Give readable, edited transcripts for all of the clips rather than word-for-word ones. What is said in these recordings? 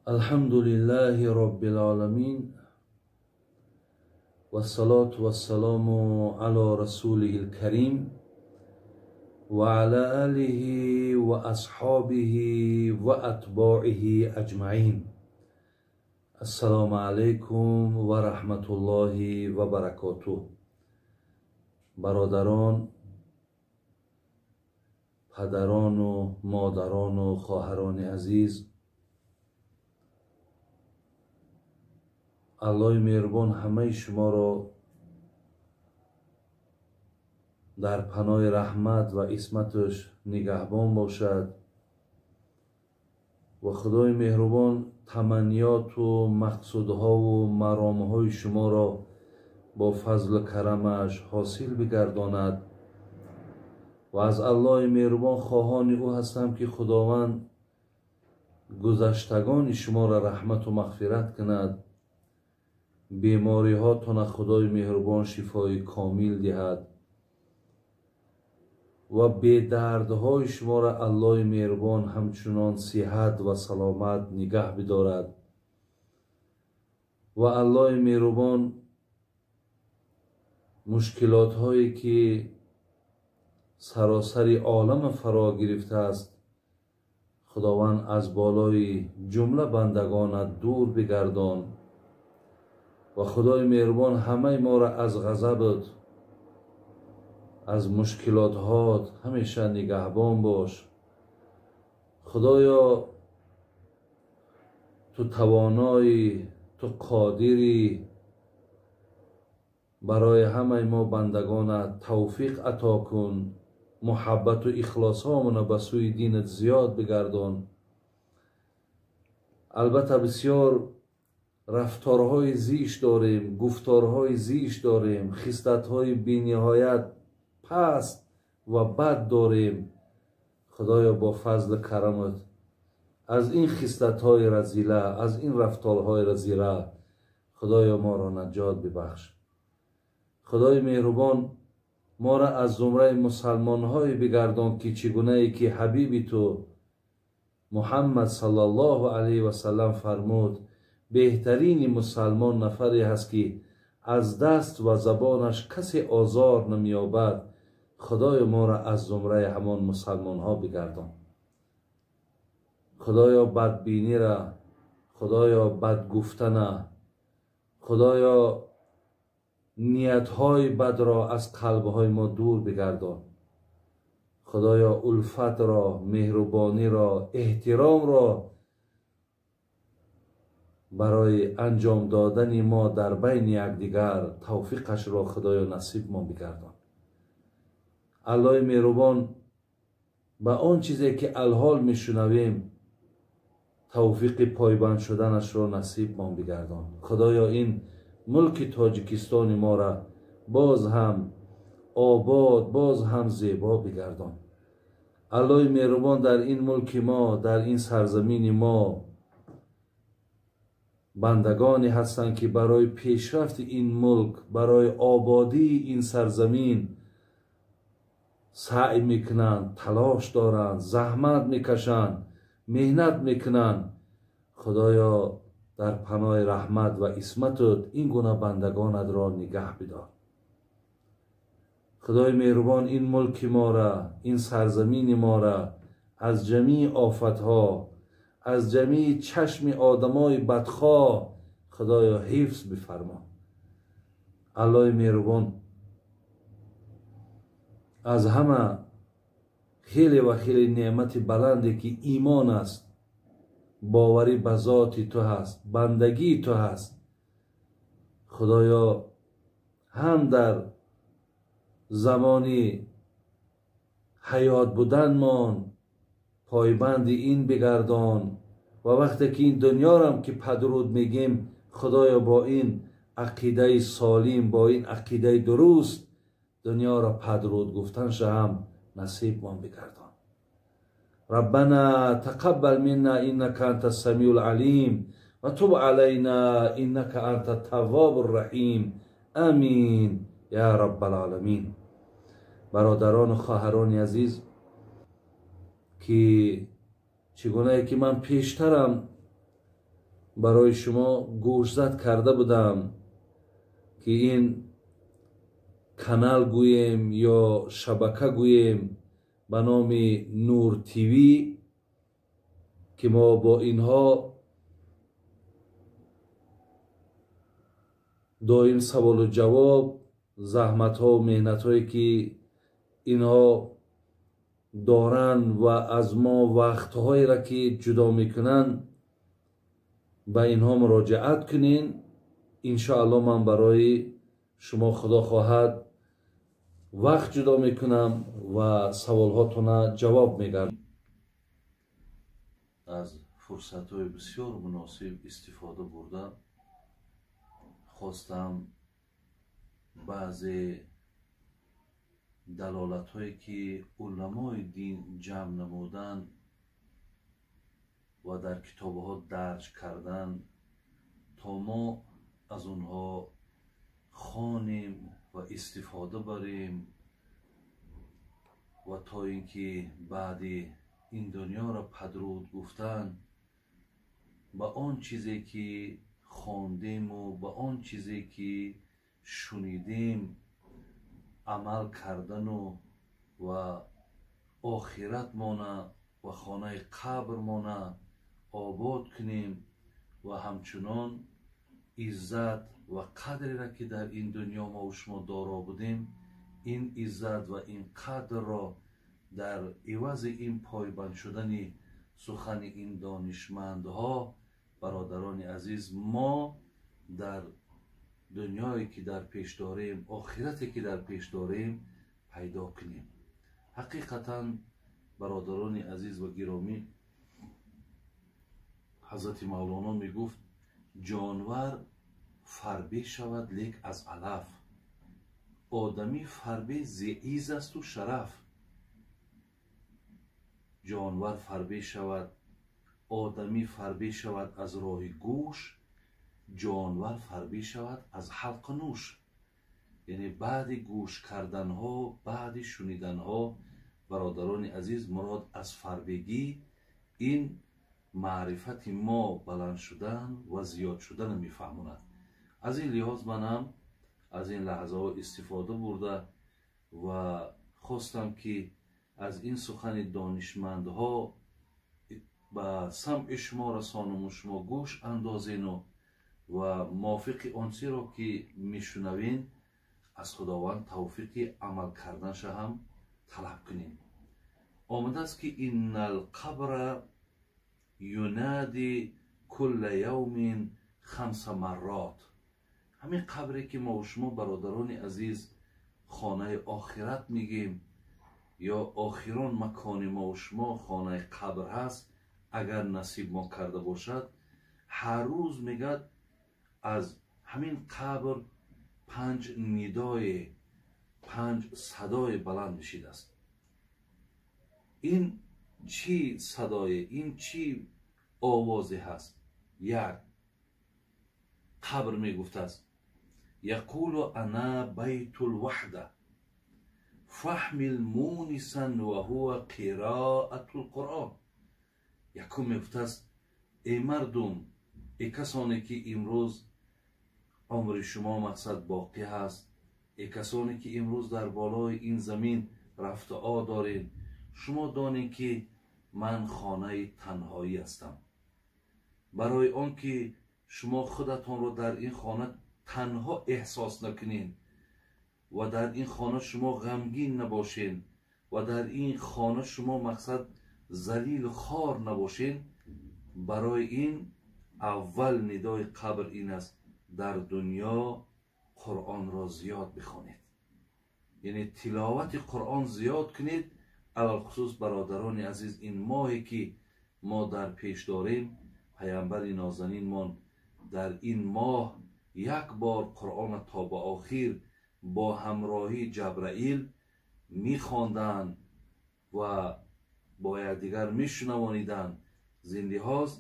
Алҳамдулиллаҳи роббил оламин вассалоту вассалому ало расулиҳил карим ва ала алиҳи ва асҳобиҳи ва атбоиҳи аҷмаин. Ассалому алайкум ва раҳматуллоҳи ва баракотуҳ. Бародарон, падарону модарону хоҳарони азиз, Аллоҳи меҳрубон ҳамаи шуморо дар паноҳи раҳмат ва исматаш нигаҳбон бошад ва Худои меҳрубон таманниёту мақсудҳову маромҳои шуморо бо фазлу карамаш ҳосил бигардонад ва аз Аллоҳи меҳрубон хоҳони ӯ ҳастам, ки Худованд гузаштагони шуморо раҳмату мағфират кунад, бемориҳотона Худои меҳрубон шифои комил диҳад ва бедардҳои шуморо Аллоҳи меҳрубон ҳамчунон сиҳат ва саломат нигаҳ бидорад ва Аллоҳи меҳрубон мушкилотҳое ки саросари олам фаро гирифтааст, Худованд аз болои ҷумла бандагонат дур бигардон ва Худои меҳрубон ҳамаи моро аз ғазабат, аз мушкилотҳот ҳамеша нигаҳбон бош. Худоё, ту тавоноӣ, ту қодирӣ, барои ҳамаи мо бандагонат тавфиқ ато кун, муҳаббату ихлосҳомона ба сӯи динат зиёд бигардон. Албатта бисёр рафторҳои зишт дорем, гуфторҳои зишт дорем, хислатҳои бениҳоят паст ва бад дорем. Худоё, бо фазлу карамат аз ин хислатҳои разила, аз ин рафторҳои разила Худоё моро наҷот бибахш. Худои меҳрубон моро аз зумраи мусалмонҳое бигардон, ки чӣ гунае ки ҳабиби ту Муҳаммад саллаллоҳу алайҳи васаллам фармуд: беҳтарини мусалмон нафаре ҳаст, ки аз даст ва забонаш касе озор намеёбад. Худоё моро аз зумраи ҳамон мусалмонҳо бигардон. Худоё бадбинира, Худоё бадгуфтана, Худоё ниятҳои бадро аз қалбҳои мо дур бигардон. Худоё улфатро, меҳрубониро, эҳтиромро барои анҷом додани мо дар байни якдигар тавфиқашро Худоё насибмон бигардон. Аллоҳи меҳрубон ба он чизе ки алҳол мешунавем тавфиқи пойбанд шуданашро насибмон бигардон. Худоё ин мулки Тоҷикистони моро боз ҳам обод, боз ҳам зебо бигардон. Аллоҳи меҳрубон дар ин мулки мо, дар ин сарзамини мо бандагоне ҳастанд, ки барои пешрафти ин мулк, барои ободии ин сарзамин саъй мекунанд, талош доранд, заҳмат мекашанд, меҳнат мекунанд. Худоё дар паноҳи раҳмат ва исматат ин гуна бандагонатро нигаҳ бидор. Худои меҳрубон ин мулки моро, ин сарзамини моро аз ҷамии офатҳо, аз ҷамии чашми одамои бадхоҳ Худоё ҳифз бифармо. Аллоҳи меҳрубон аз ҳама хеле ва хеле неъмати баланде ки имон аст, боварӣ ба зоти ту ҳаст, бандагии ту ҳаст, Худоё ҳам дар замони ҳаёт буданмон пойбанди ин бигардон ва вақте ки ин дунёрам ки падруд мегем, Худоё бо ин ақидаи солим, бо ин ақидаи дуруст дунёро падруд гуфтанша ҳам насибмон бигардон. Раббана тақаббал минна иннака анта самиул алим ва туб алайна иннака анта таввобур раҳим. Амин я раббал оламин. Бародарону хоҳарони азиз, ки чӣ гунае ки ман пештарам Барои шумо гӯшзад карда будам, ки ин канал гӯем ё шабака гӯем ба номи Нур ТВ, ки мо бо инҳо доим саволу ҷавоб, заҳматҳо, меҳнатҳое ки инҳо доранд ва аз мо вақтҳоеро ки ҷудо мекунанд, ба инҳо муроҷиат кунен. Иншоалло ман барои шумо худо хоҳад вақт ҷудо мекунам ва саволҳотона ҷавоб мегардам. Аз фурсатҳои бисёр муносиб истифода бурда хостам баъзе далолатҳое ки уламои дин ҷамъ намуданд ва дар китобҳо дарҷ карданд, то мо аз онҳо хонем ва истифода барем ва то ин ки баъди ин дунёро падруд гуфтан ба он чизе ки хондему ба он чизе ки шунидем амал кардану ва охиратмона ва хонаи қабрмона обод кунем ва ҳамчунон иззат ва қадреро ки дар ин дунё мо шумо доро будем, ин иззат ва ин қадрро дар ивази ин пойбанд шудани сухани ин донишмандҳо, бародарони азиз, мо дар дунёе ки дар пеш дорем, охирате ки дар пеш дорем пайдо кунем. Ҳақиқатан бародарони азиз ва гиромӣ, ҳазрати Мавлоно мегуфт: ҷонвар фарбе шавад, лек аз алаф, одамӣ фарбе зи из асту шараф. Ҷонвар фарбе шавад, одамӣ фарбе шавад аз роҳи гӯш, ҷонвар фарбе шавад аз ҳалқу нӯш. Яъне баъди гӯш карданҳо, баъди шуниданҳо, бародарони азиз, мурод аз фарбегӣ ин маърифати мо баланд шудан ва зиёд шуданро мефаҳмонад. Аз ин лиҳоз манам аз ин лаҳзаҳо истифода бурда ва хостам ки аз ин сухани донишмандҳо ба самъи шумо расонаму шумо гӯш андозену ва мувофиқи он чиро ки мешунавен аз Худованд тавфиқи амал карданша ҳам талаб кунем. Омадааст ки иннал қабра юнади кулла явмин хамса маррот. Ҳамин қабре ки мо шумо бародарони азиз хонаи охират мегем ё охирон макони мо шумо хонаи қабр ҳаст, агар насиб мо карда бошад, ҳар рӯз мегӯяд аз ҳамин қабр панҷ нидое, панҷ садое баланд мешидааст. Ин чӣ садое, ин чӣ овозе ҳаст? Як, қабр мегуфтааст: яқулу ана байтул ваҳда фаҳмил мунисан ва ҳува қироатул қуръон. Якум мегуфтааст: эй мардум, эй касоне ки имрӯз умри шумо мақсад боқӣ ҳаст, эй касоне ки имрӯз дар болои ин замин рафтуо доред, шумо донед ки ман хонаи танҳоӣ ҳастам. Барои он ки шумо худатонро дар ин хона танҳо эҳсос накунед ва дар ин хона шумо ғамгин набошед ва дар ин хона шумо мақсад залилу хор набошед, барои ин аввал нидои қабр ин аст: дар дунё Қуръонро зиёд бихонед, яъне тиловати Қуръон зиёд кунед. Алалхусус бародарони азиз, ин моҳе ки мо дар пеш дорем, паямбари нозанинмон дар ин моҳ як бор Қуръонро то ба охир бо ҳамроҳии Ҷабраил мехонданд ва бо якдигар мешунавониданд. Зин лиҳоз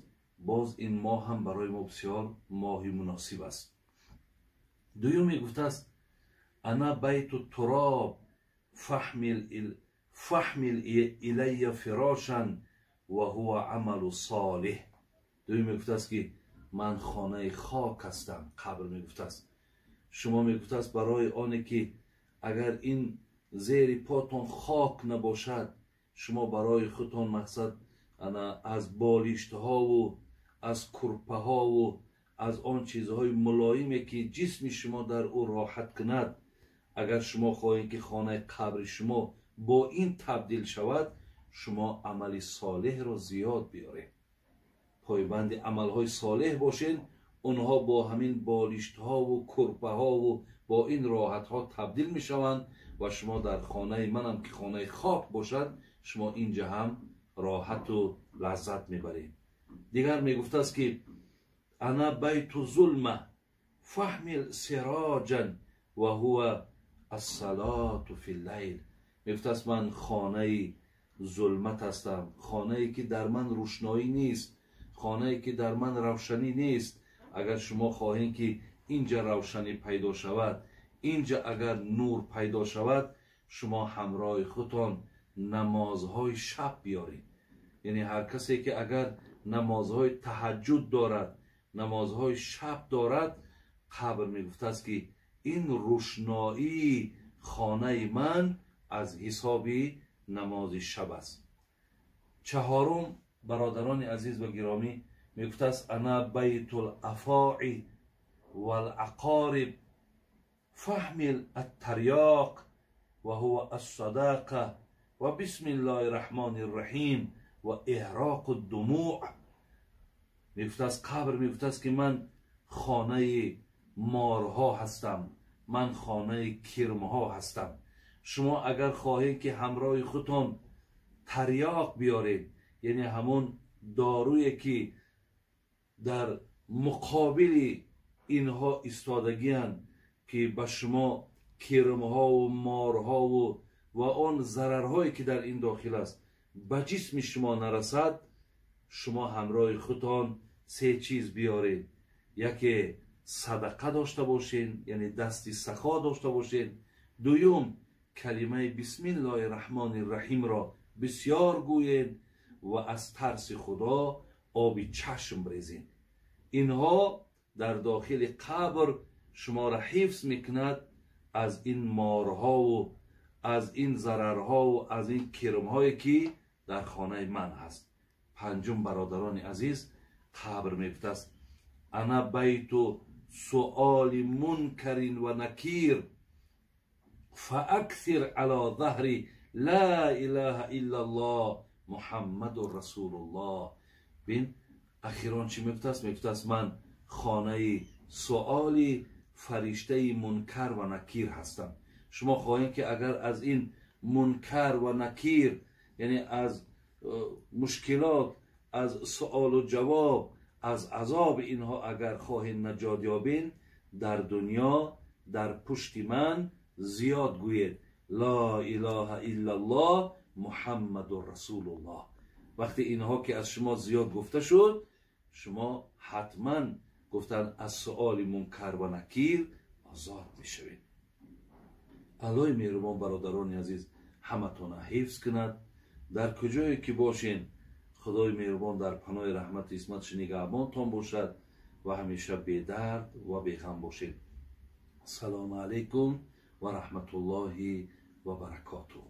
боз ин моҳ ҳам барои мо бисёр моҳи муносиб аст. Дуюм мегуфтааст: ана байту туроб фаҳмил илайя фирошан ва ҳува амалу солиҳ. Дуюм мегуфтааст ки Ман хонаи хок ҳастам. Қабр мегуфтааст. Шумо мегуфтааст, барои оне ки агар ин зери потон хок набошад, шумо барои худтон мақсад ана аз болиштҳову аз курпаҳову аз он чизҳои мулоиме ки ҷисми шумо дар ӯ роҳат кунад, агар шумо хоҳед ки хонаи қабри шумо бо ин табдил шавад, шумо амали солеҳро зиёд биёред, пойбанди амалҳои солеҳ бошед. Онҳо бо ҳамин болиштҳову курпаҳову бо ин роҳатҳо табдил мешаванд ва шумо дар хонаи манам ки хонаи хок бошад, шумо инҷа ҳам роҳату лаззат мебаред. Дигар мегуфтааст ки ана байту зулма фаҳмил сироҷан ва ҳува ассалоту фи ллайл. Мегуфтааст, ман хонаи зулмат ҳастам, хонае ки дар ман рӯшноӣ нест, хонае ки дар ман равшанӣ нест. Агар шумо хоҳед ки инҷа равшанӣ пайдо шавад, инҷа агар нур пайдо шавад, шумо ҳамроҳи худтон намозҳои шаб биёред. Яъне ҳар касе ки агар намозҳои таҳаҷҷуд дорад, намозҳои шаб дорад, қабр мегуфтааст ки ин рӯшноии хонаи ман аз ҳисоби намози шаб аст. Чаҳорум, бародарони азиз ва гиромӣ, мегуфтааст ана байтул афои валақориб фаҳмил аттарёқ ва ҳува ассадақа ва бисмиллоҳи раҳмони рраҳим ва иҳроқу думӯъ. Мегуфтааст, қабр мегуфтааст ки ман хонаи морҳо ҳастам, ман хонаи кирмҳо ҳастам. Шумо агар хоҳед ки ҳамроҳи худтон тарёқ биёред, яъне ҳамон доруе ки дар муқобили инҳо истодагиянд ки ба шумо кирмҳову морҳову ва он зарарҳое ки дар ин дохил аст ба ҷисми шумо нарасад, шумо ҳамроҳи худтон се чиз биёред. Яке садақа дошта бошед, яъне дасти сахо дошта бошед. Дуюм, калимаи бисмиллоҳи раҳмони раҳимро бисёр гӯед ва аз тарси худо оби чашм брезед. Инҳо дар дохили қабр шуморо ҳифз мекунад аз ин морҳову аз ин зарарҳову аз ин кирмҳое ки дар хонаи ман ҳаст. Панҷум, бародарони азиз, қабр мегуфтааст ана байту суоли мункарин ва накир фааксир ало заҳри ла илаҳа иллаллоҳ муҳаммадун расулуллоҳ. Бин, ахирон чӣ мегуфтааст? Мегуфтааст ман хонаи суоли фариштаи мункар ва накир ҳастам. Шумо хоҳед ки агар аз ин мункар ва накир, яъне аз мушкилот, аз суолу ҷавоб, аз азоби инҳо агар хоҳед наҷот ёбед, дар дунё дар пушти ман зиёд гӯед ла илаҳа иллаллоҳ муҳаммадун расулуллоҳ. Вақте инҳо ки аз шумо зиёд гуфта шуд, шумо ҳатман гуфтан аз суоли мункар ва накир озод мешавед. Аллоҳи меҳрубон, бародарони азиз, ҳаматона ҳифз кунад. Дар куҷое ки бошен, худои меҳрубон дар паноҳи раҳмати исматаш нигаҳбонтон бошад ва ҳамеша бедард ва беғам бошед. Ассалому алайкум ва раҳматуллоҳи ва баракотуҳ.